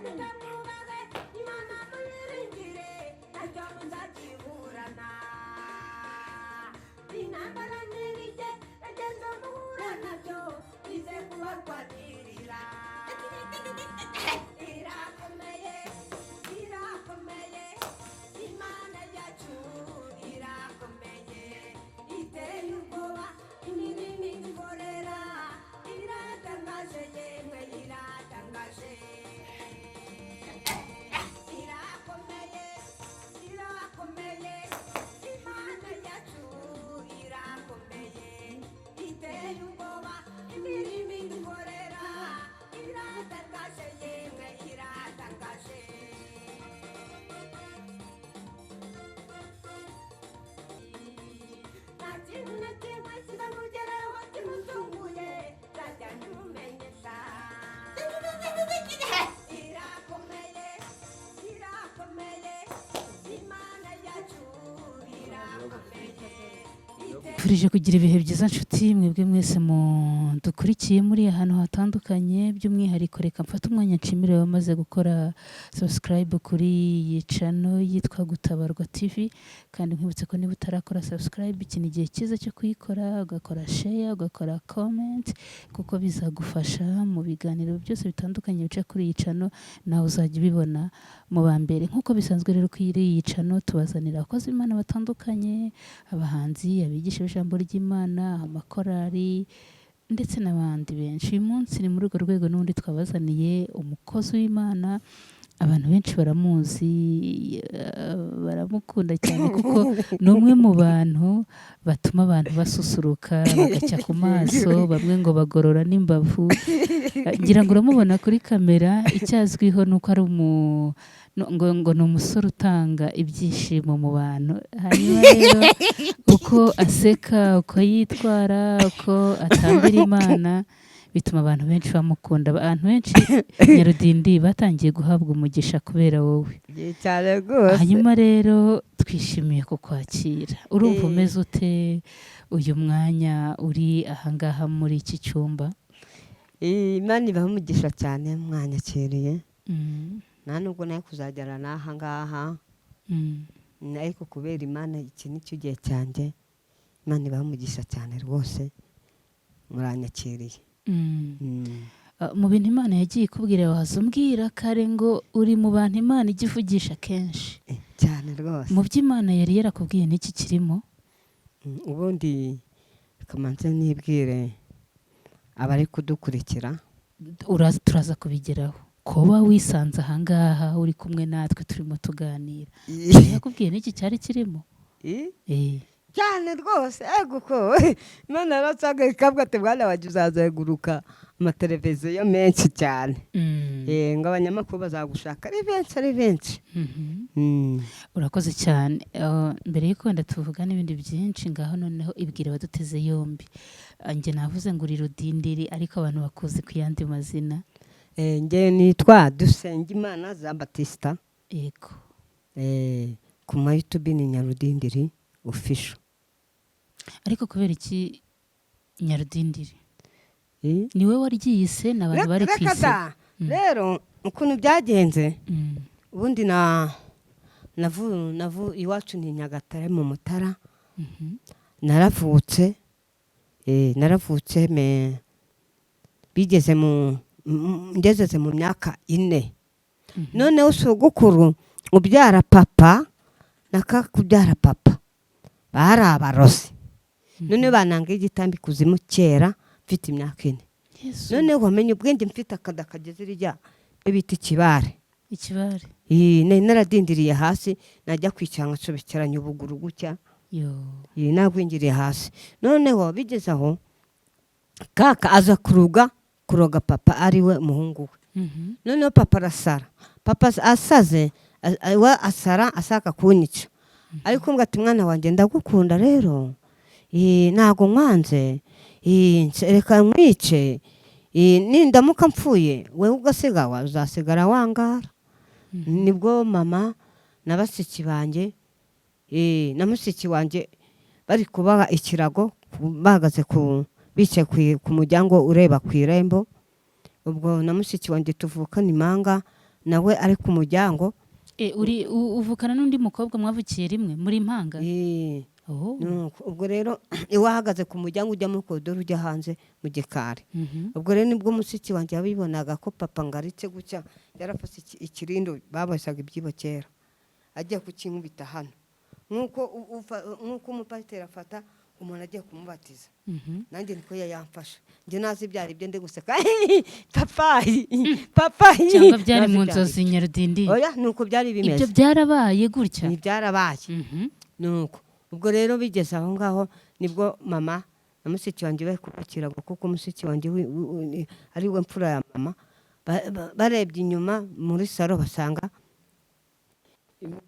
Mugende mwubahe Imana, muyiringire, ntacyo muzakiburana. Intambara n'ibige agenda muhura nabyo, bize kubarwanirira. Irakomeye, irakomeye, Imana yacu irakomeye, iteye ubwoba. Imirimo idukorera iratangaje, yemwe iratangaje. Irakomeye, irakomeye, Imana yacu irakomeye, iteye ubwoba. Imirimo idukorera iratangaje, yemwe iratangaje. Nta kintu na kimwe kizamugeraho kimutunguye, nzajya nkimumenyesha. Irakomeye, irakomeye, Imana yacu irakomeye. Tubifurije kugira ibihe byiza, nshuti mwebwe mwese mudukurikiye muri ahantu hatandukanye. By'umwihariko reka mfate umwanya nshimire wamaze gukora subscribe kuri iyi channel yitwa Gutabarwa TV, kandi nkwibutse ko niba utarakora subscribe, iki ni igihe cyiza cyo kuyikora, ugakora share, ugakora comment, kuko bizagufasha mu biganiro byose bitandukanye bica kuri iyi channel, nawe uzajya ubibona mu ba mbere. Nk'uko bisanzwe rero, kuri iyi channel tubazanira abakozi b'Imana batandukanye, abahanzi, abigisha b'ijambo ry'Imana, amakorari ndetse n'abandi benshi. Uyu munsi ni muri urwo rwego n'ubundi twabazaniye umukozi w'Imana. Abantu benshi baramuzi, baramukunda cyane, kuko ni umwe mu bantu batuma abantu basusuruka, bagacya ku maso, bamwe ngo bagorora n'imbavu. Ngira ngo uramubona kuri kamera. Icyo azwiho ni uko ari umu no- ngo, ngo ni umusore utanga ibyishimo mu bantu. Hanyuma rero uko aseka, uko yitwara, uko atambira Imana, bituma abantu benshi bamukunda. Abantu benshi, Nyarudindi, batangiye guhabwa umugisha kubera wowe. Cyane rwose. Hanyuma rero twishimiye kukwakira. Urumva umeze ute uyu mwanya uri ahangaha muri iki cyumba? Imana ibaha umugisha cyane, mwanyakiriye. Nta nubwo nawe kuzagera n'aha ngaha, ariko kubera Imana, iki ni cyo gihe cyanjye. Imana ibaha umugisha cyane rwose, muranyakiriye. Ah, mu bintu Imana yagiye ikubwira, waza umbwira kare ngo uri mu bantu Imana ijya ivugisha kenshi. Cyane rwose. Mu byo Imana yari yarakubwiye n'iki kirimo? Ubundi kamanze nibwire abari kudukurikira. Uraza, turaza kubigeraho. Kuba wisanze ahangaha uri kumwe natwe turimo tuganira, yakubwiye n'iki cyari kirimo? Cyane rwose, ego ko Imana yarasaga ikavuga ati: "Mwana wanjye, uzazenguruka amateleviziyo menshi cyane." Ngo abanyamakuru bazagushaka ari benshi, ari benshi. Urakoze cyane. Mbere y'uko wenda tuvuga n'ibindi byinshi, ngaho noneho ibwira abaduteze yombi. Ah, njye navuze ngo uri Rudindiri, ariko abantu bakuzi ku yandi mazina. Njye nitwa Dusengimana Jean Batista. Ku ma YouTube ni Nyarudindiri Official. Ariko kubera iki Nyarudindiri? Ni wowe waryiyise? Ni abantu bari ku Reka isi? da. Rero ukuntu byagenze, ubundi na navu navu iwacu ni Nyagatare mu Mutara. Naravutse, naravutse me bigeze mu ngezeze mu myaka 4. Noneho sogokuru ubyara papa nakakubyara papa bari abarozi. Noneho bananga igitambi ikuzimu kera mfite imyaka 4. Yesu. Noneho wamenye ubwenge mfite akada kageze irya bita ikibare. Ikibare. Iyi, nari naradindiriye hasi, najya kwicara nkasobekeranya ubuguru gutya. Yo. Iyi, nagwingiriye hasi. Noneho bigeze aho, kaka aza kuroga papa, ari we umuhungu we. Noneho papa arasara. Papa asaze, we asara ashaka kunyica, ariko mbwa ati: "Mwana wanjye, ndagukunda rero, ntago nkwanze, reka nkwice. Nindamuka mpfuye wewe ugasiga, uzasigara wangara." Nibwo mama na bashiki banjye, na mushiki wanjye bari kubaha ikirago, bahagaze ku bicaye ku muryango ureba ku irembo. Ubwo na mushiki wanjye tuvukana impanga. Nawe ari ku muryango. Uri uvukana n'undi mukobwa mwavukiye rimwe muri impanga? Eh, Oh. nuko ubwo rero iwe ahagaze ku muryango ujya muri koridoro ujya hanze mu gikari. Ubwo rero nibwo mushiki wanjye yabibonaga ko papa ngaritse gutya, yarafashe ikirindo baboshyaga ibyibo kera, agiye kukinkubita hano nk'uko nk'uko umupasiteri afata umuntu agiye kumubatiza. Nanjye niko yayamfasha, njye nazi ibyari ibyo ndi guseka, papayi papayi. Cyangwa byari Nazi mu ibyari nzozi, Nyarudindi? Oya, nuko byari Ibyo bimeze. byarabaye gutya? Ni byarabaye. Nuko ubwo rero bigeze aho ngaho, nibwo mama na mushiki wanjye bari kubakira, kuko mushiki wanjye ari we mfura ya mama. Barebye inyuma muri salo basanga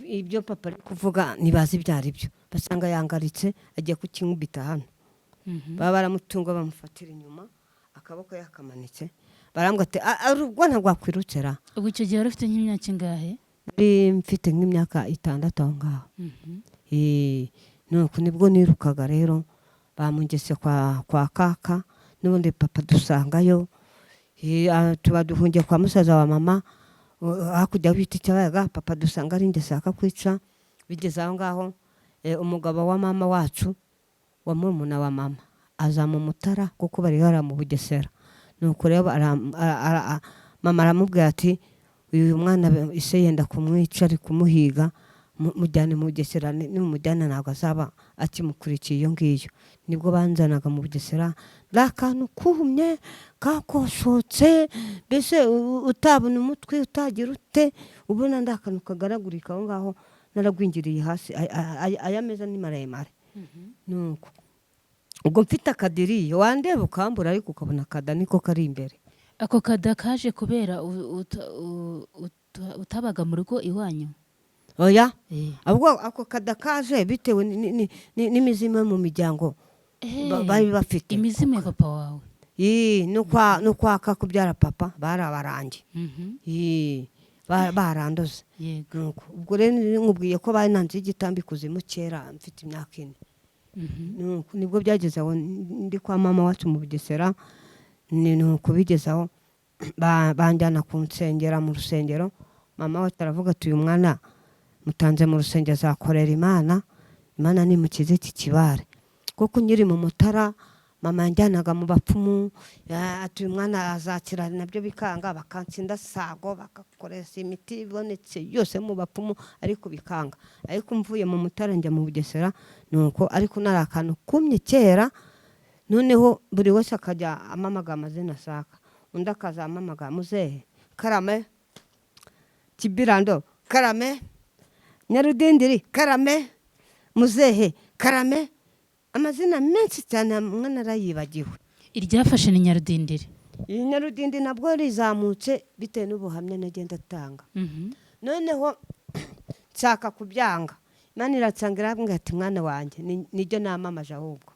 ibyo papa ari kuvuga ntibazi ibyo ari byo, basanga yangaritse agiye kukinkubita hano. Baba baramutunga, bamufatira inyuma, akaboko yakamanitse, barambwira ati: "Ah, ah, ubwo ntabwo wakwirukira." Ubwo icyo gihe wari ufite nk'imyaka ingahe? Nari mfite nk'imyaka 6 aho ngaho. Nuko nibwo nirukaga rero, bamungese kwa kaka n'ubundi papa dusangayo. Tuba duhungiye kwa musaza wa mama hakurya bita Icyabayaga. Papa dusanga ari ingeso akakwica. Bigeze aho ngaho, umugabo wa mama wacu wa murumuna wa mama aza mu Mutara, kuko bari bari mu Bugesera. Nuko rero mama aramubwira ati: "Uyu mwana ise yenda kumwica, ari kumuhiga, mujyane mu Bugesera, nimumujyana ntabwo azaba akimukurikiye iyo ngiyo." Nibwo banzanaga mu Bugesera, ni akantu kumye kakoshotse, mbese utabona umutwe utagira ute, ubona ndi akantu kagaragurika aho ngaho, naragwingiriye hasi. Aya meza ni maremare. Nuko ubwo mfite akadiriyo, wandeba ukambura, ariko ukabona akada niko kari imbere. Ako kada kaje kubera utabaga mu rugo iwanyu? Oya. Ahubwo ako kada kaje bitewe n'imizimu yo mu miryango bari bafite. Imizimu ya papa wawe? Ii, no kwaka kubyara papa barabarangi. Ii, barandoze. Nuko ubwo rero nkubwiye ko bananze igitambo ikuzimu kera mfite imyaka 4. Nuko nibwo byageze aho ndi kwa mama wacu mu Bugesera, ni nuko bigeze aho banjyana kunsengera mu rusengero. Mama wacu aravuga ati: "Uyu mwana mutanze mu rusengero azakorera Imana, Imana nimukize iki kibare." Kuko nkiri mu Mutara mama yanjyanaga mu bapfumu, ati: "Uyu mwana azakira," nabyo bikanga, bakansinda sago, bagakoresha imiti ibonetse yose mu bapfumu, ariko bikanga. Ariko mvuye mu Mutara njya mu Bugesera, nuko ariko nari akantu kumye kera. Noneho buri wese akajya amamaga amazina ashaka, undi akaza amamaga: "Muzehe karame, kibirando karame, Nyarudindiri karame, muzehe karame," amazina menshi cyane umwana arayibagiwe. Iryafashe ni Nyarudindiri? Iyi Nyarudindi nabwo rizamutse bitewe n'ubuhamya nagenda atanga. Noneho nshaka kubyanga, Imana iransanga irambwira ati: "Mwana wanjye, niryo namamaje ahubwo."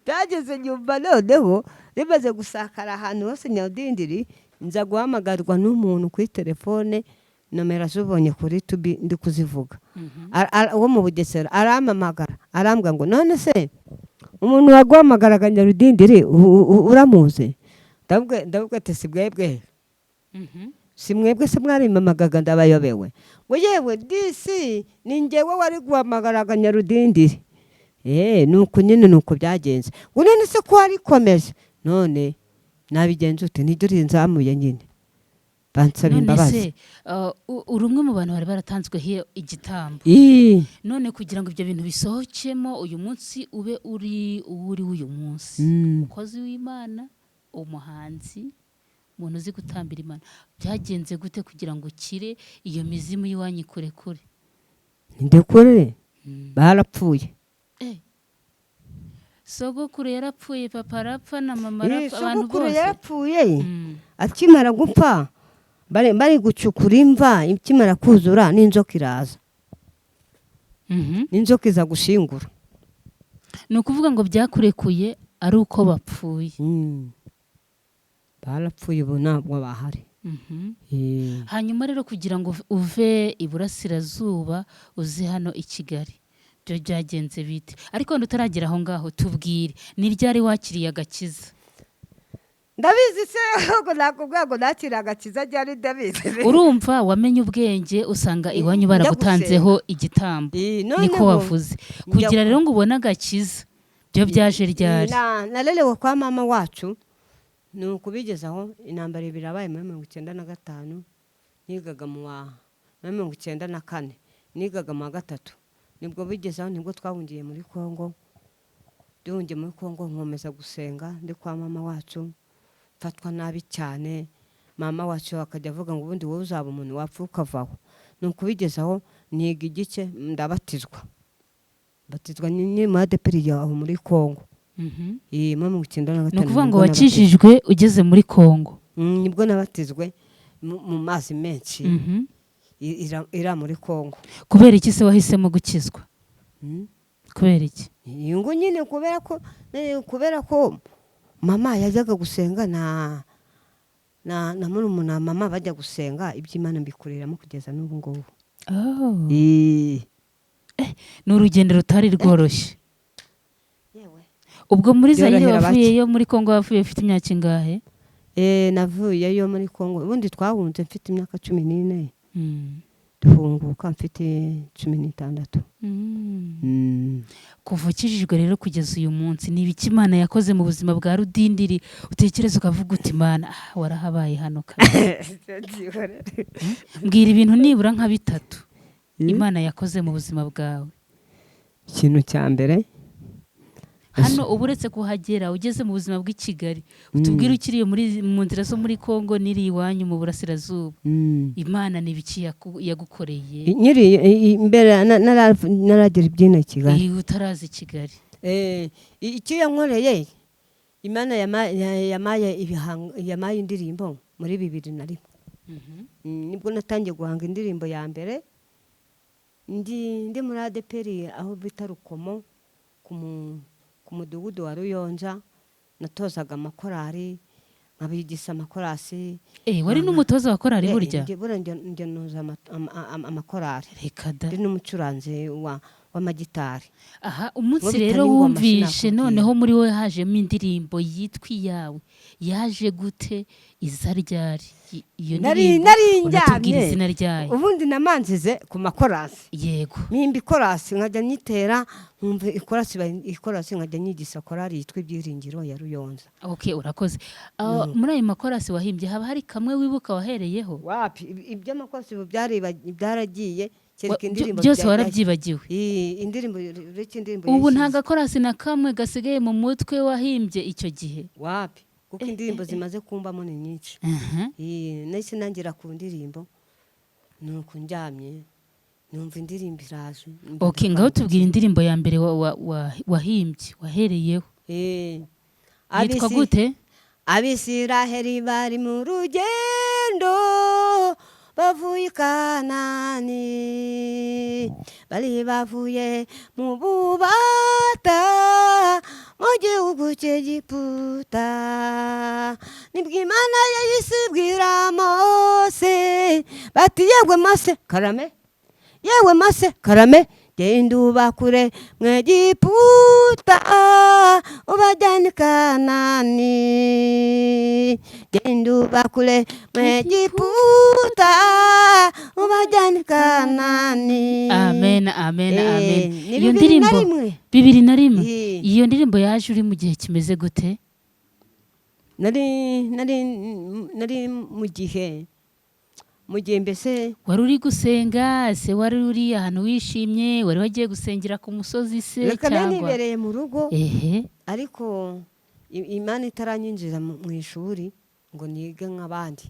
Byageze nyuma noneho rimaze gusakara ahantu hose Nyarudindiri, nza guhamagarwa n'umuntu kuri telefone, nomero zubonye kuri tubi ndi kuzivuga. Wo mu Bugesera arampamagara, arambwira ngo: "None se umuntu waguhamagaraga Nyarudindiri uramuzi?" Ndavuga ati: "Si bwebwe, si mwebwe se mwarimamagaga? Ndabayobewe." Ngo: "Yewe disi, ni njyewe wari guhamagaraga Nyarudindiri." Nuko nyine nuko byagenze. Ngo: "None se ko warikomeje?" None nabigenza ute? Niryo rinzamuye nyine, bansaba None imbabazi. se uri umwe mu bantu bari baratanzweho igitambo? Ii. None kugira ngo ibyo bintu bisohokemo, uyu munsi ube uri uwo uri uyu munsi, umukozi w'Imana, umuhanzi, umuntu uzi gutambira Imana, byagenze gute kugira ngo ukire iyo mizimu y'iwanyu ikurekure? Ndekure, barapfuye. Sogokuru yarapfuye, papa arapfa na mama Ii, arapfa, abantu sogokuru bose. yarapfuye. Akimara gupfa bari gucukura imva, ikimara kuzura n'inzoka iraza. N'inzoka iza gushingura. Ni ukuvuga ngo byakurekuye ari uko bapfuye? Barapfuye, ubu ntabwo bahari. Hanyuma rero kugira ngo uve iburasirazuba uze hano i Kigali, byo byagenze bite? Ariko wenda utaragera aho ngaho, tubwire ni ryari wakiriye agakiza? Ndabizi se? Ahubwo nakubwira ngo nakira agakiza ryari, ndabizi. Urumva wamenye ubwenge usanga iwanyu Njya baragutanzeho igitambo. Noneho Niko wavuze. Kugira rero ngo ubone agakiza, byo byaje ryari? Narerewe kwa mama wacu. Ni ukubigezaho intambara ibiri yabaye muri 95, nigaga mu wa muri 94, nigaga mu wa gatatu. Nibwo bigezaho, nibwo twahungiye muri Kongo. Duhungiye muri Kongo, nkomeza gusenga ndi kwa mama wacu. Mfatwa nabi cyane, mama wacu akajya avuga ngo ubundi wowe uzaba umuntu wapfa ukavaho. Ni ukubigezaho niga igice, ndabatizwa, batizwa ni muri ADEPR aho muri Kongo. Muri mirongo icyenda na Ni gatanu ukuvuga ngo nibwo nabatijwe. Wakijijwe ugeze muri Kongo? Nibwo nabatizwe mu mazi menshi ira muri Kongo. Kubera iki se wahisemo gukizwa? Kubera iki? Ngo nyine kubera ko mama yajyaga gusenga na murumuna mama bajya gusenga, iby'Imana mbikuriramo kugeza n'ubu ngubu. Oh. Ni urugendo rutari rworoshye. Yewe. Ubwo muri Zayire Byorohera bake. wavuyeyo, muri Kongo wavuye ufite imyaka ingahe? Navuyeyo muri Kongo, ubundi twahunze mfite imyaka 14, duhunguka mfite 16. Kuva ukijijwe rero kugeza uyu munsi, ni ibiki Imana yakoze mu buzima bwa Rudindiri utekereza ukavuga uti: "Imana, ah, warahabaye hano kabisa"? Mbwira ibintu nibura nka bitatu Imana yakoze mu buzima bwawe. Ikintu cya mbere Hano uba uretse kuhagera, ugeze mu buzima bw'i Kigali, utubwire ukiriye muri mu nzira zo muri Kongo n'iri iwanyu mu burasirazuba, Imana ni ibiki yagukoreye? Nyiri mbere naragera ibyino i Kigali. Iyo utaraza i Kigali. Icyo yankoreye Imana, yamaye yamaye indirimbo muri 2001. Nibwo natangiye guhanga indirimbo ya mbere ndi muri ADEPR aho bita Rukomo, ku mudugudu wa Ruyonja. Natozaga amakorari, nkabigisha amakorasi. Wari n'umutoza wa korari burya? Buriya njye noza amakorari. Reka da! Ndi n'umucuranzi w'amagitari. Aha umunsi Nkubita rero n'ingoma, wumvishe sinakubwira. noneho muri wowe hajemo indirimbo yitwa iyawe, yaje gute? Iza ryari iyo Nari ndirimbo? nari Unatubwira njyamye. izina ryayo. Ubundi namanzize ku makorasi. Mpimba ikorasi, nkajya nyitera, nkumva ikorasi ikorasi, nkajya nyigisha korari yitwa Ibyiringiro ya Ruyonza. Okay, urakoze. Ah, muri ayo makorasi wahimbye, haba hari kamwe wibuka wahereyeho? Wapi, iby'amakorasi ubu byaragiye, kereka indirimbo. Byose warabyibagiwe? Indirimbo, uretse indirimbo Ubu nta yashize. gakorasi na kamwe gasigaye mu mutwe wahimbye icyo gihe? Wapi, kuko indirimbo zimaze kumbamo ni nyinshi. Nahise nangira ku ndirimbo, nuko ndyamye numva indirimbo iraje, numva Okay, ngaho ndakangutse. tubwira indirimbo ya mbere wahimbye wahereyeho. Yitwa gute? Abisiraheli bari mu rugendo bavuye i Kanani, bari bavuye mu bubata mu gihugu cy'Egiputa, nibwo Imana yahise ibwira Mose bati: "Yewe Mose karame, yewe Mose karame, genda ubakure mu Egiputa ubajyane i Kanani, genda ubakure mu Egiputa ubajyane i Kanani." Amen, amen. Amen. Ni Iyo bibiri na ndirimbo rimwe. 2001. Iyo ndirimbo yaje uri mu gihe kimeze gute? Nari mu gihe mbese Wari uri gusenga se? Wari uri ahantu wishimye? Wari wagiye gusengera ku musozi se? Reka, nari Cyangwa nibereye mu rugo. Ariko Imana itaranyinjiza mu ishuri ngo nige nk'abandi.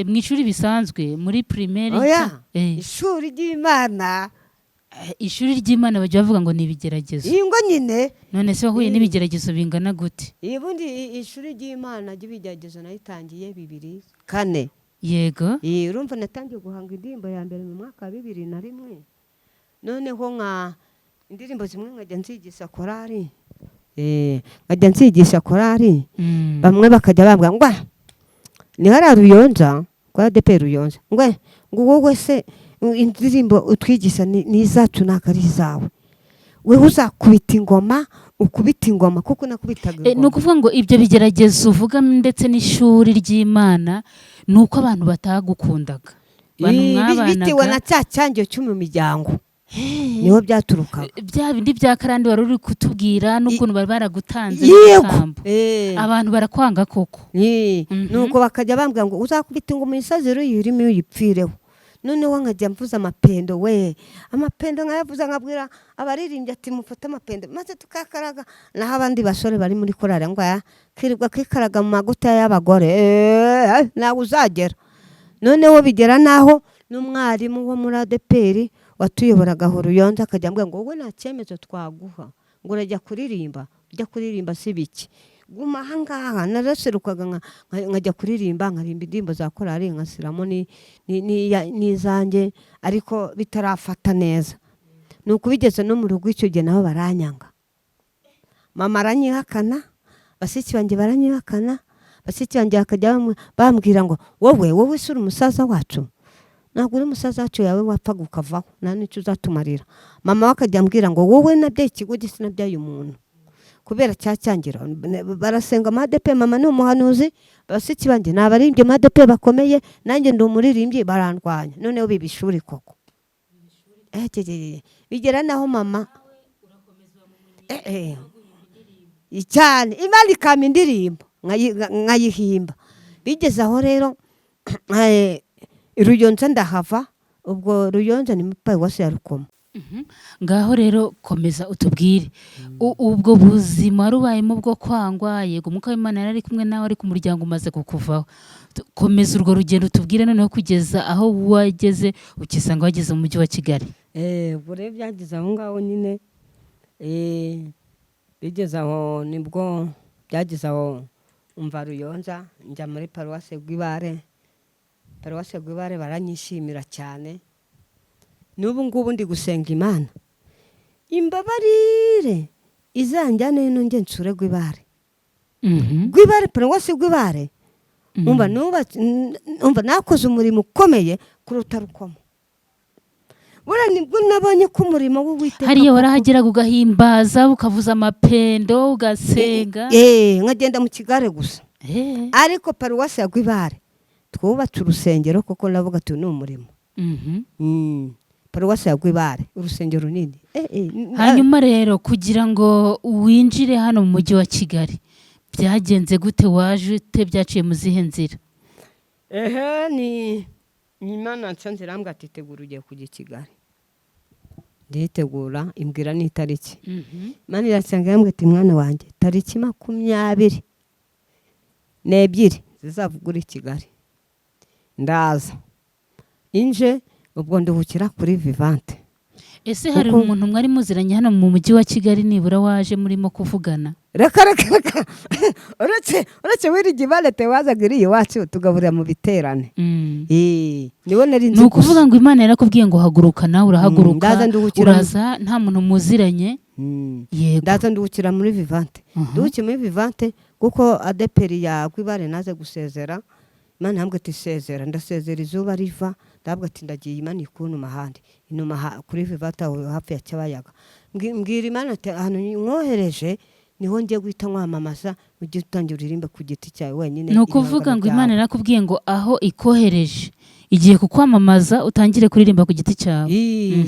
Mu ishuri bisanzwe, muri primaire? Oya, ishuri ry'Imana. Ishuri ry'Imana bajya bavuga ngo ni ibigeragezo. Iyi ngo nyine. None se wahuye n'ibigeragezo bingana gute? Iyi bundi ishuri ry'Imana ry'ibigeragezo nayitangiye 2004. Urumva natangiye guhanga indirimbo ya mbere mu mwaka wa 2001. Noneho nka indirimbo zimwe nkajya nzigisha korari, nkajya nzigisha korari. Bamwe bakajya bambwira ngo: "Ah, ni hariya Ruyonza kwa ADEPR Ruyonza, ngo wowe se indirimbo utwigisha ni izacu, ntabwo ari izawe." Wewe uzakubita ingoma, ukubita ingoma, kuko nakubitaga Ni ingoma. ukuvuga ngo ibyo bigeragezo uvuga ndetse n'ishuri ry'Imana ni uko abantu batagukundaga, abantu Bitewe mwabanaga. na cya cyangiro cyo mu miryango, niho byaturukaga. Bya bindi bya karande wari uri kutubwira n'ukuntu bari baragutanze n'igitambo. Abantu barakwanga koko. Nuko bakajya bambwira ngo uzakubita ingoma uyisazire, uyirime, uyipfireho. Noneho nkajya mvuza amapendo, we, amapendo nkayavuza, nkabwira abaririmbyi ati mufate amapendo, maze tukakaraga. Naho abandi basore bari muri korari ngo aya kirirwa kikaraga mu maguta y'abagore, ntabwo uzagera. Noneho bigera naho n'umwarimu wo muri ADEPR watuyoboraga aho Ruyonza akajya ambwira ngo wowe nta cyemezo twaguha, ngo urajya kuririmba, ujya kuririmba si biki, guma ahangaha. Naraserukaga nkajya kuririmba, nkaririmba indirimbo za korali, nkasiramo n'izanjye, ariko bitarafata neza. Ni ukubigeza no mu rugo icyo gihe nabo baranyanga. Mama aranyihakana, bashiki banjye baranyihakana. Bashiki banjye bakajya bambwira ngo wowe, wowe si uri umusaza wacu? Ntabwo uri musaza wacu, yawe wapfaga ukavaho, nta n'icyo uzatumarira. Mama we akajya ambwira ngo wowe nabyaye ikigugi, sinabyaye umuntu, kubera cya cyangiro. Barasenga amadepe, mama ni umuhanuzi, bashiki banjye ni abaririmbyi amadepe bakomeye, nanjye ndi umuririmbyi, barandwanya. Noneho biba ishuri koko. Bigera naho mama cyane Imana ikampa indirimbo nkayihimba. Bigeze aho rero Ruyonza ndahava. Ubwo Ruyonza ni muri paruwasi ya Rukomo. Ngaho rero komeza utubwire ubwo buzima wari ubayemo bwo kwangwa. Yego, Umwuka w'Imana yari ari kumwe nawe, ariko umuryango umaze kukuvaho. Komeza urwo rugendo, utubwire noneho kugeza aho wageze ukisanga wageze mu mujyi wa Kigali. Ubwo rero byageze aho ngaho nyine, bigeze aho nibwo byageze aho umva Ruyonza njya muri paruwasi Rwibare. Paruwasi Rwibare baranyishimira cyane. N'ubu ngubu ndi gusenga Imana imbabarire, izanjyane nongere nsure Rwibare. Rwibare, paruwasi Rwibare. Umva, nubatse, umva, nakoze umurimo ukomeye kuruta Rukomo. Buriya nibwo nabonye ko umurimo w'Uwiteka Hariya koko- warahageraga ugahimbaza, ukavuza amapendo, ugasenga? Nkagenda mu kigare gusa. Ariko paruwasi ya Rwibare twubatse urusengero kuko navuga ati uyu ni umurimo. Paruwasi ya Rwibare, urusengero runini. Hanyuma rero kugira ngo winjire hano mu mujyi wa Kigali byagenze gute? Waje ute? Byaciye mu zihe nzira? Ehe, ni Imana nsanze irambwira ati tegura, ugiye kujya i Kigali. Nditegura, imbwira n'itariki. Imana irasenga, irambwira ati mwana wanjye, tariki 22 zizavugura i Kigali. Ndaza inje, ubwo nduhukira kuri Vivante. Ese hari Kuko- umuntu mwari muziranye hano mu mujyi wa Kigali nibura waje murimo kuvugana? Reka, reka, reka, uretse wirigi barete wazaga iri iwacu tugaburira mu biterane. Niwe nari nzi Ni ukuvuga gusa. ngo Imana yarakubwiye ngo haguruka, nawe urahaguruka. Ndaza nduhukira mu- Uraza nta muntu muziranye. Yego. Ndaza nduhukira muri Vivante. Nduhukiye muri Vivante kuko ADEPR ya Rwibare naze gusezera, Imana yambwiye ati sezera. Ndasezera izuba riva, ndabwo ati ndagiye, Imana ikuntuma ahandi, inuma kuri Vivante aho hafi ya Cyabayaga. Mbwira Imana ati ahantu mwohereje niho ngiye guhita nkwamamaza, ujye utangira uririmbe ku giti cyawe wenyine Ni ukuvuga ibihangano ngo Imana byawe. yarakubwiye ngo aho ikohereje igiye kukwamamaza, utangire kuririmba ku giti cyawe.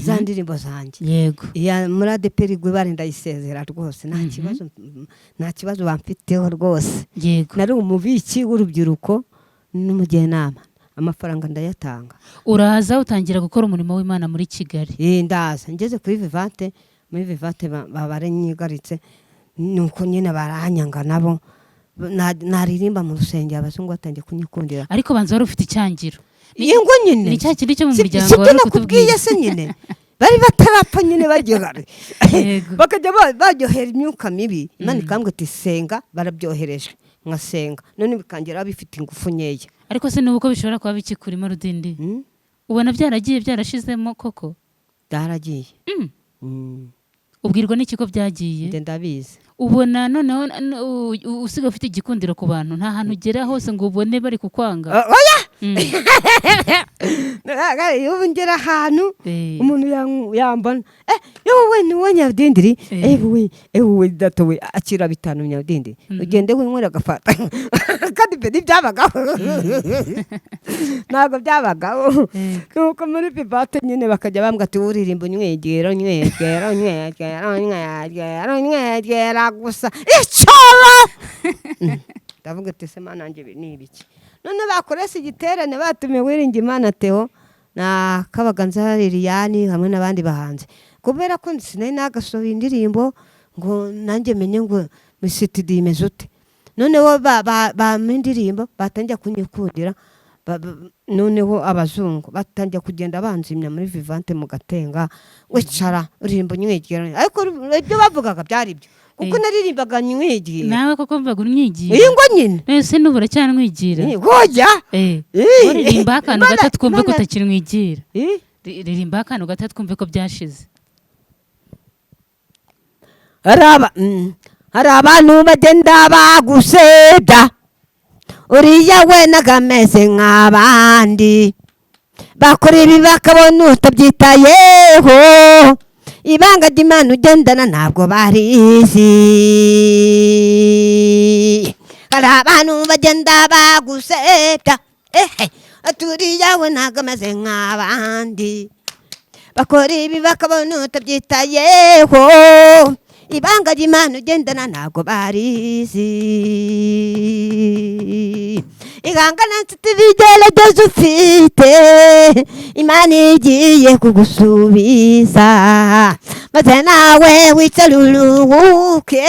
Za ndirimbo zanjye. Iya muri ADEPR Rwibare ndayisezera rwose, nta kibazo, nta kibazo bamfiteho rwose. Nari umubiki w'urubyiruko n'umujyanama, amafaranga ndayatanga. Uraza utangira gukora umurimo w'Imana muri Kigali. Ndaza ngeze kuri Vivante, muri Vivante baranyigaritse, nuko nyine baranyanga nabo. Naririmba mu rusengero abazungu batangiye kunyikundira. Ariko banza wari ufite icyangiro. Ingo nyine. Ni cya kindi cyo mu muryango Si byo wari uri nakubwiye kutubwira. Se nyine bari batarapfa nyine bagihari, bakajya baryohera imyuka mibi. Imana ikambwira ati senga, barabyohereje, nkasenga, none bikangera bifite ingufu nkeya. Ariko se n'ubu ko bishobora kuba bikikurimo, Rudindi? Ubona byaragiye, byarashizemo koko? Byaragiye. Ubwirwa n'iki ko byagiye? Njye ndabizi. Ubona noneho usigaye ufite igikundiro ku bantu, nta hantu ugera hose ngo ubone bari kukwanga. Oya. Ubu ngera ahantu umuntu yambona, yewe, ni wowe Nyabudindiri? Ewe, ewe, data we, akira 5 Nyabudindiri, ugende winywera agafata. Kandi ibyo ntibyabagaho, ntabwo byabagaho. Nuko muri Vivante nyine bakajya bambwira ati: "Uririmba unywegera, unywegera, unywegera, unywegera, unywegera gusa icyoro." Ndavuga ati: "Se Mana nanjye, ibi ni ibiki?" None bakoresha igiterane, batumiye Uwiringiyimana Theo na Kabaganza Liliane hamwe n'abandi bahanzi. Kubera ko sinari nagasohoye indirimbo ngo nanjye menye ngo misitidi imeze ute, noneho bampa indirimbo, batangira kunyikundira. Noneho abazungu batangira kugenda banzimya muri Vivante mu Gatenga: "Wicara uririmba unywegera." Ariko ibyo bavugaga byari byo, kuko naririmbaga nywegera. Nawe koko mvaga unyigira? Iyi ngo nyine. Ese n'ubu uracyanwigira? Hoya. Uririmbaho akantu gato twumve ko utakinwigira. Eh? Ririmbaho akantu gato twumve ko byashize. Hari abantu bagenda bagusebya: "Uriya we nagameze nk'abandi." Bakora ibi bakabona utabyitayeho. Ibanga ry'Imana ugendana ntabwo barizi. Hari abantu bagenda bagusebya, ehe, ati: "Uriya we ntabwo ameze nk'abandi." Bakora ibi bakabona utabyitayeho. Ibanga ry'Imana ugendana ntabwo barizi. Ihangana nshuti, ibigeragezo ufite Imana igiye kugusubiza, maze nawe wicare uruhuke,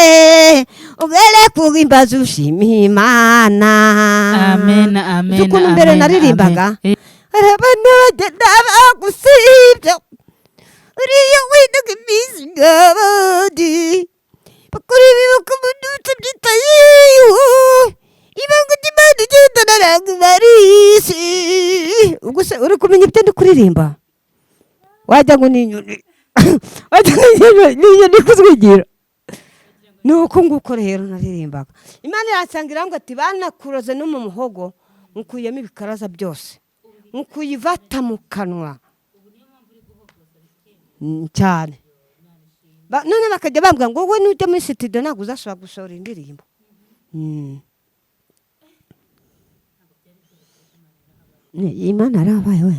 ugere kuhimbaza ushima Imana. Amen, amen. Uzi ukuntu mbere Amen, naririmbaga? Amen. Hari abantu bagenda bagusibya: "Uriya wendaga iminsi nk'abandi." Bakora ibi bakabona utabyitayeho. Ibanga ry'Imana ugendana ntabwo barizi. Ubwo se uri kumenya ibyo ndi kuririmba? Wajya ngo ni inyoni, wajya ngo ni inyoni kuzwigira. Ni uko nguko rero naririmbaga. Imana iransanga irambwira ati: "Banakuroze no mu muhogo, nkukuyemo ibikaraza byose, nkukuye ivata mu kanwa." Cyane. None bakajya bambwira ngo: "Wowe nujya muri studio ntabwo uzashobora gusohora indirimbo." Imana yarabaye we.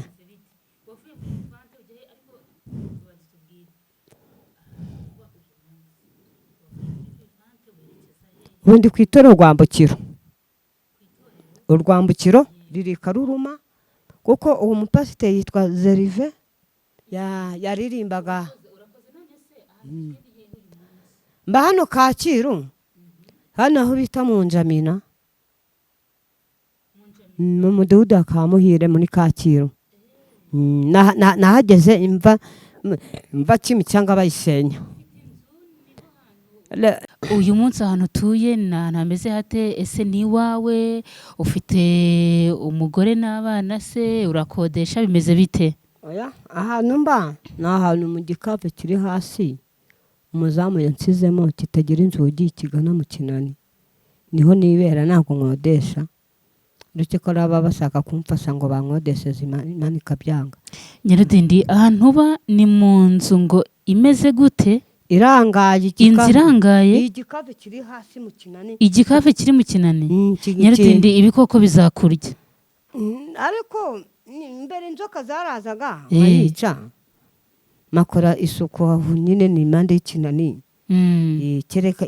Ubundi ku itorero Urwambukiro, Urwambukiro riri Karuruma, kuko uwo mupasiteri yitwa Zerive, yaririmbaga. Mba hano Kacyiru, hano aho bita mu Njamina, mu mudugudu wa Kamuhire muri Kacyiru. Nahageze imva Kimicanga bayisenya. Uyu munsi ahantu utuye ni ahantu hameze hate? Ese ni iwawe? Ufite umugore n'abana se? Urakodesha? Bimeze bite? Oya, ahantu mba ni ahantu mu gikave kiri hasi, umuzamu yansizemo, kitagira inzugi, kigana mu kinani. Niho nibera, ntabwo nkodesha, uretse ko baba bashaka kumfasha ngo bankodeseze, Imana ikabyanga. Nyarudindi, ahantu uba ni mu nzu ngo imeze gute? Irangaye. Inzu irangaye? Igikave kiri hasi mu kinani. Igikave kiri mu kinani? Mm. Nyarudindi, ibikoko bizakurya. Ariko mbere inzoka zarazaga nkayica, makora isuku aho nyine, ni impande y'ikinani. Kereka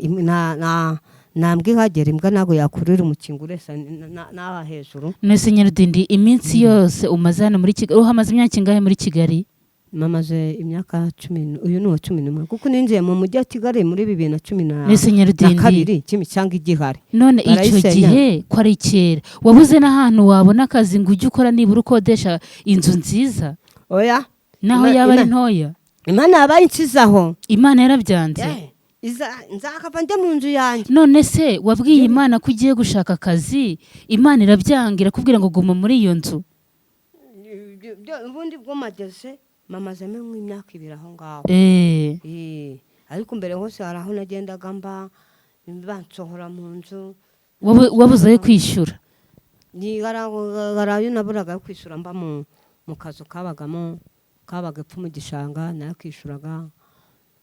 nambwa ihagera, imbwa ntabwo yakurira umukingo uresa n'aha hejuru. None Nyarudindi, iminsi yose umaze hano muri Kigali, uhamaze imyaka ingahe muri Kigali? Mamaze imyaka 10, uyu ni uwa 11, kuko ninjiye mu mujyi wa Kigali muri bibiri na cumi Nese na Nyarudindi, kabiri Kimicanga igihari. None icyo Barayisenya. gihe ko ari kera, wabuze n'ahantu wabona akazi ngo ujye ukora, nibura ukodesha inzu nziza? Oya. Naho yaba ari ntoya? Imana yabaye insizaho. Imana yarabyanze? Nzakava njya mu nzu yanjye. None se wabwiye Imana ko ugiye gushaka akazi, Imana irabyanga, irakubwira ngo guma muri iyo nzu? Ubundi bwo mageze mamazemo nk'imyaka 2 aho ngaho. Ariko mbere hose hari aho nagendaga mba. Bansohora mu nzu. Wabuze ayo kwishyura? Ni garayo naburaga yo kwishyura, mba mu kazu kabagamo, kabaga epfo mu gishanga, nayo kwishyuraga.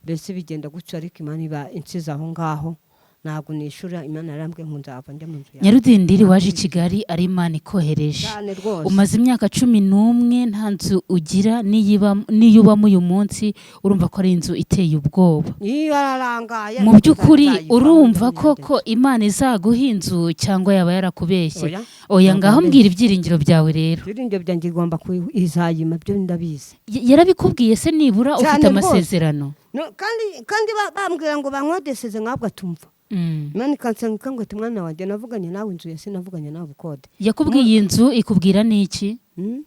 Mbese bigenda gutyo, ariko Imana iba insize aho ngaho, ntabwo nishyura. Imana yarambwiye ngo nzava njya mu nzu yawe. Nyarudindiri, waje i Kigali ari Imana ikohereje. Cyane rwose. Umaze imyaka 11 nta nzu ugira, n'iyo ubamo uyu munsi urumva ko ari inzu iteye ubwoba. Iyo ararangaye. Mu by'ukuri nzayivamo. Urumva Ndagenda. koko Imana izaguha inzu cyangwa yaba yarakubeshye? Oya. Oya. Ntabwo Ngaho yambeshye. mbwira ibyiringiro byawe rero. Ibyiringiro byanjye, igomba izayima, byo ndabizi. Yarabikubwiye se nibura? Cyane Ufite rwose. amasezerano? No, kandi bambwira ngo bankodeseze nkabwo atumva. Imana ikansanga ikambwira ati: "Mwana wanjye, navuganye nawe inzu ya, sinavuganye nawe ubukode." Yakubwiye inzu, ikubwira n'iki? Mm?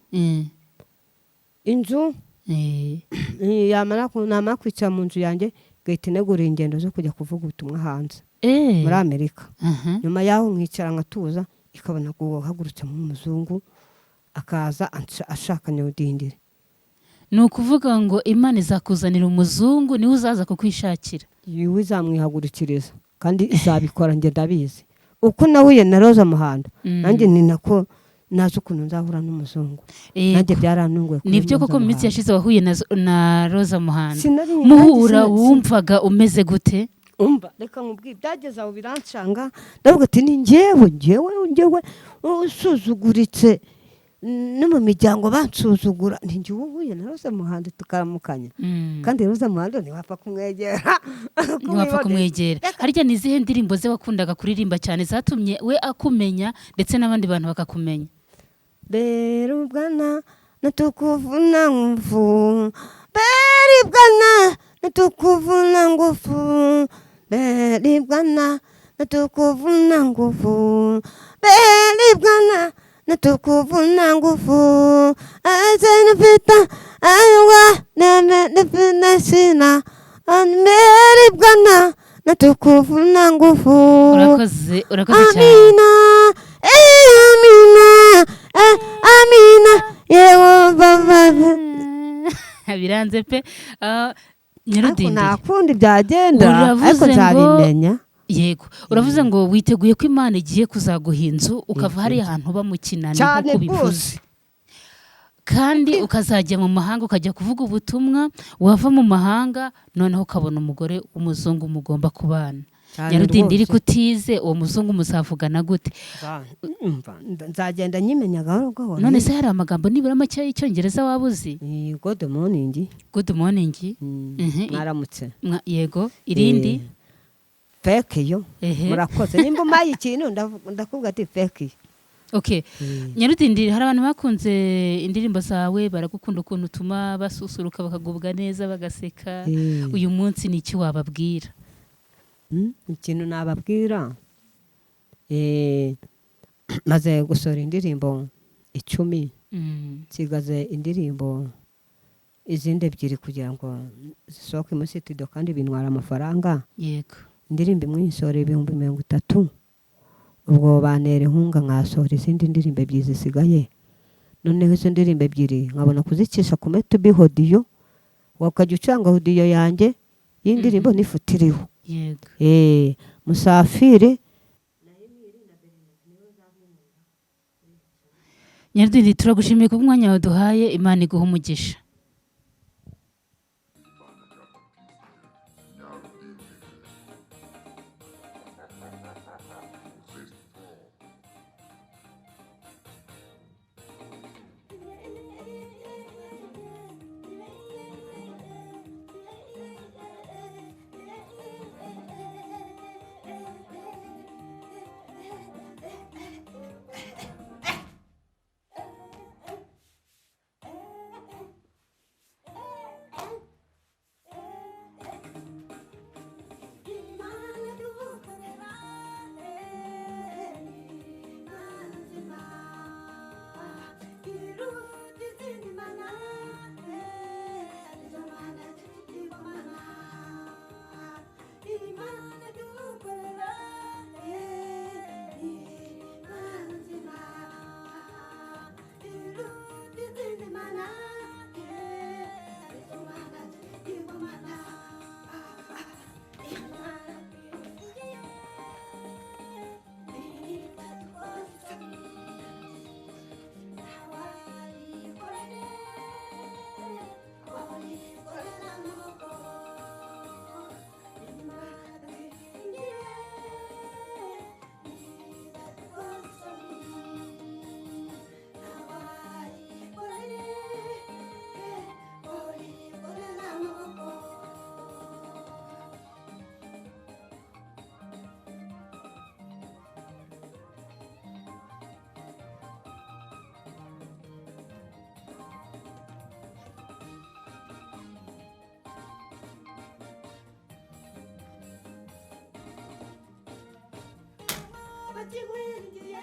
Inzu. Yamara namara kwicara mu nzu yanjye, igahita inegura ingendo zo kujya kuvuga ubutumwa hanze muri Amerika. Nyuma yaho nkicara nkatuza, ikabona guhagurutsa umuzungu akaza ashaka Nyarudindiri. Ni ukuvuga ngo Imana izakuzanira umuzungu, niwe uzaza kukwishakira? Iwe izamwihagurukiriza kandi izabikora, njye ndabizi. Uko nahuye na Roza Muhando, nanjye ni nako nazi ukuntu nzahura n'umuzungu. Nanjye byarantunguye kuri Nibyo Roza koko, mu minsi Muhando. yashize wahuye na Roza Muhando. Sinari Muhura nanjye wumvaga umeze gute? Umva, reka nkubwire, byageze aho birancanga, ndavuga ati: "Ni njyewe usuzuguritse, no mu miryango bansuzugura, ni njyewe uhuye na Roza Muhando tukaramukanya?" Kandi Roza Muhando ntiwapfa kumwegera. Ntiwapfa kumwegera. Harya ni izihe ndirimbo ze wakundaga kuririmba cyane zatumye we akumenya ndetse n'abandi bantu bakakumenya? Beri Bwana natukufu na nguvu, beri Bwana natukufu na nguvu, beri Bwana natukufu na nguvu, beri Bwana natukufu na nguvu, azenipita aiwa neme sina, beri Bwana natukufu na nguvu. Urakoze, urakoze cyane. Amina, amina, amina, Yehova baba. Biranze pe. Ariko Nyarudindiri, nta kundi byagenda, Uravuze ariko nzabimenya. Yego, uravuze ngo witeguye ko Imana igiye kuzaguha inzu, ukava hariya hantu uba mu kinani Cyane nk'uko ubivuze, rwose. kandi ukazajya mu mahanga ukajya kuvuga ubutumwa, wava mu mahanga noneho ukabona umugore w'umuzungu mugomba kubana. Cyane Nyarudindiri, rwose. kutize uwo muzungu muzavugana gute? Umva, nzagenda nyimenya gahoro gahoro. None se hari amagambo nibura make y'icyongereza waba uzi? Ni good morning. Good morning. Mwaramutse. Yego, irindi? Thank you. Murakoze. Nimba umpaye ikintu, ndakubwira ati: "Thank you." Okay, Nyarudindiri, hari abantu bakunze indirimbo zawe, baragukunda ukuntu utuma basusuruka, bakagubwa neza, bagaseka. Uyu munsi ni iki wababwira? Ikintu nababwira, maze gusohora indirimbo 10, nsigaze indirimbo izindi ebyiri kugira ngo zisohoke muri studio, kandi bintwara amafaranga. Indirimbo imwe nyisohora 30,000, ubwo bantera inkunga nkasohora izindi ndirimbo ebyiri zisigaye. Noneho izo ndirimbo ebyiri nkabona kuzicisha ku metubi audio, ukajya ucanga audio yanjye y'indirimbo n'ifoto iriho. Musafiri. Nyarudindi, turagushimiye ku bw'umwanya waduhaye. Imana iguha umugisha. Ndakigwingiye.